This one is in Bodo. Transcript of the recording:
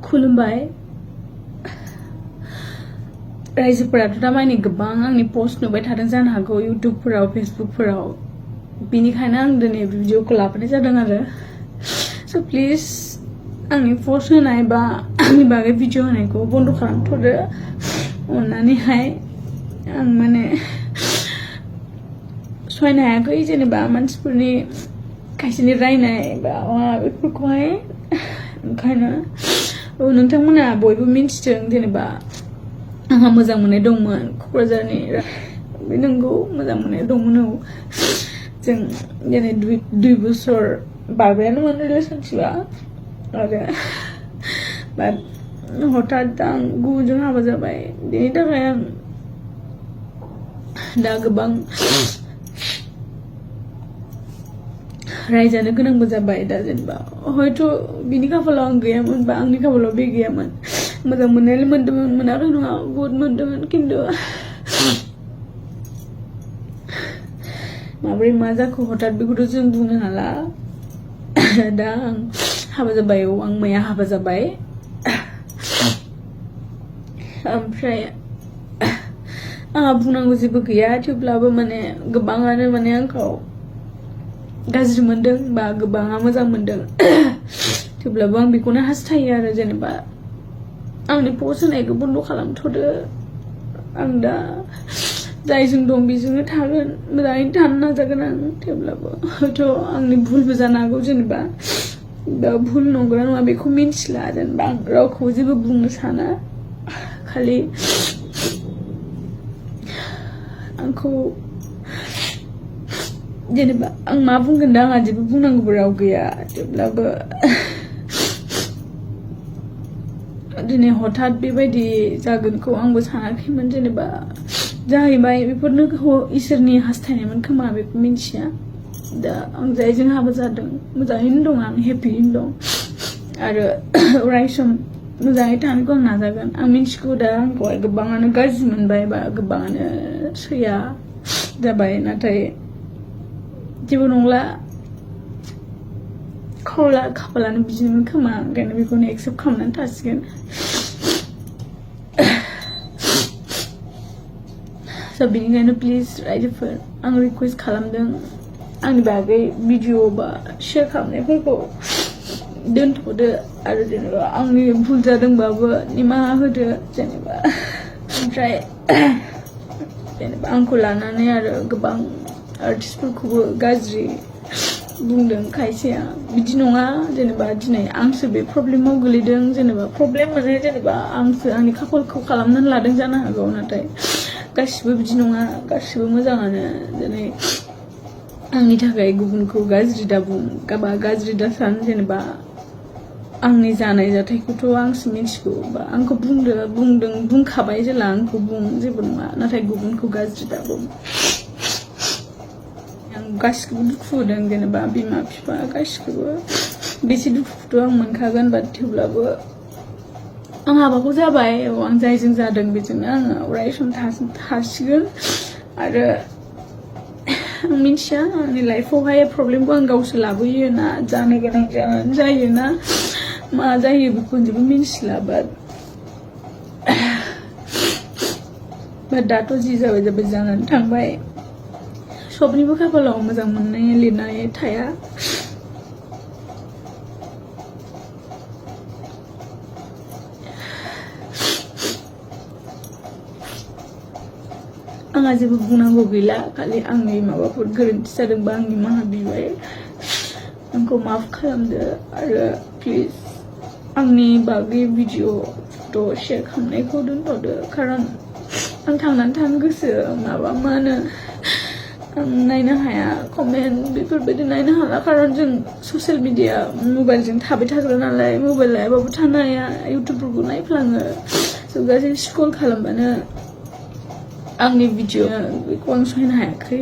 खुलुमबाय रायजोफोराथ' दामानि गोबां आंनि पोस्ट नुबाय थादों जानो हागौ इउट्युबफोराव फेसबुकफोराव बिनिखायनो आं दिनै भिडिअखौ लाबोनाय जादों आरो स' प्लिज आंनि पोस्ट होनाय बा आंनि बागै भिडिअ होनायखौ बन्द खालामथ'दो अननानैहाय आं माने सहायनो हायाखै जेनेबा मानसिफोरनि खायसेनि रायनाय बा बेफोरखौहाय ओंखायनो नोंथांमोना बयबो मिन्थिदों जेनेबा आंहा मोजां मोननाय दंमोन क'क्राझारनि बे नंगौ मोजां मोननाय दंमोन औ जों दिनै 2 बोसोर बारबायानोमोन रिलेशनशिपआ आरो बाट हठात आं गुबुनजों हाबा जाबाय बेनि थाखाय आं दा गोबां रायजानो गोनांबो जाबाय दा जेनेबा हयथ' बिनि खाफालाव आं गैयामोन बा आंनि खाफालाव बे गैयामोन मोजां मोननाय मोनदोंमोन मोनाखै नङा बहुत मोनदोंमोन खिन्थु माबोरै मा जाखो हठात बेखौथ' जों बुंनो हाला दा आं हाबा जाबाय औ आं मैया हाबा जाबाय ओमफ्राय आंहा बुंनांगौ जेबो गैया थेवब्लाबो माने गोबाङानो माने आंखौ गाज्रि मोनदों बा गोबाङा मोजां मोनदों थेवब्लाबो आं बेखौनो हास्थायो आरो जेनेबा आंनि पोस्ट होनायखौ बन्द खालामथ'दो आं दा जायजों दं बेजोंनो थागोन मोजाङैनो थानो नाजागोन आं थेवब्लाबो हयथ' आंनि भुलबो जानो हागौ जेनेबा दा भुल नंगौना नङा बेखौ मिन्थिला जेनेबा आं रावखौबो जेबो बुंनो साना खालि आंखौ जेनेबा आं मा बुंगोन दा आंहा जेबो बुंनांगौबो राव गैया थेवब्लाबो दिनै हठात बेबायदि जागोनखौ आंबो सानाखैमोन जेनेबा जाहैबाय बेफोरनो इसोरनि हास्थायनायमोन खोमा बेखौ मिन्थिया दा आं जायजों हाबा जादों मोजाङैनो दं आं हेपियैनो दं आरो अराय सम मोजाङै थानोखौ आं नाजागोन आं मिन्थिगौ दा आंखौहाय गोबाङानो गाज्रि मोनबाय बा गोबाङानो सैया जाबाय नाथाय जेबो नंला खाफालानो बिदिनोमोन खोमा ओंखायनो बेखौनो एक्सेप्ट खालामनानै थासिगोन स' बेनिखायनो प्लिज रायजोफोर आं रिकुवेस्ट खालामदों आंनि बागै भिडिअ बा शेयार खालामनायफोरखौ दोनथ'दो आरो जेनेबा आंनि भुल जादोंबाबो निमाहा होदो जेनेबा ओमफ्राय जेनेबा आंखौ लानानै आरो गोबां आर्टिस्टफोरखौबो गाज्रि बुंदों खायसेया बिदि नङा जेनेबा दिनै आंसो बे प्रब्लेमाव गोलैदों जेनेबा प्रब्लेम माने जेनेबा आंसो आंनि खाफालखौ खालामनानै लादों जानो हागौ नाथाय गासिबो बिदि नङा गासिबो मोजाङानो दिनै आंनि थाखाय गुबुनखौ गाज्रि दाबुं बा गाज्रि दासान जेनेबा आंनि जानाय जाथायखौथ' आंसो मिथिगौ बा आंखौ बुंखाबाय जेला आंखौ बुं जेबो नङा नाथाय गुबुनखौ गाज्रि दाबुं आं गासिखौबो दुखु होदों जेनेबा बिमा बिफा गासिखौबो बेसे दुखुखौथ' आं मोनखागोन बाट थेवब्लाबो आं हाबाखौ जाबाय आं जायजों जादों बेजोंनो आङो अराय सम थासिगोन आरो आं मिथिया आंनि लाइफआवहाय प्रब्लेमखौ आं गावसो लाबोयो ना जानो गोनां जायो ना मा जायो बेखौ जेबो मिन्थिला बाट दाथ' जि जाबाय जानानै थांबाय सबनिबो खाफालाव मोजां मोननाय लिरनाय थाया आंहा जेबो बुंनांगौ गैला खालि आंनि माबाफोर गोरोन्थि जादोंबा आं निमाहा बिबाय आंखौ माफ खालामदो आरो प्लिज आंनि बागै भिडिअ फट' शेयार खालामनायखौ दोनथ'दो खारन आं थांनानै थानो गोसो माबा मा होनो आं नायनो हाया कमेन्ट बेफोरबायदि नायनो हाला खारन जों ससियेल मिडिया मबाइलजों थाबाय थाग्रा नालाय मबाइल लायाबाबो थानो हाया इउटुबफोरखौ नायफ्लाङो स' गासै स्क्रल खालामबानो आंनि भिडिअ बेखौ आं सहायनो हायाखै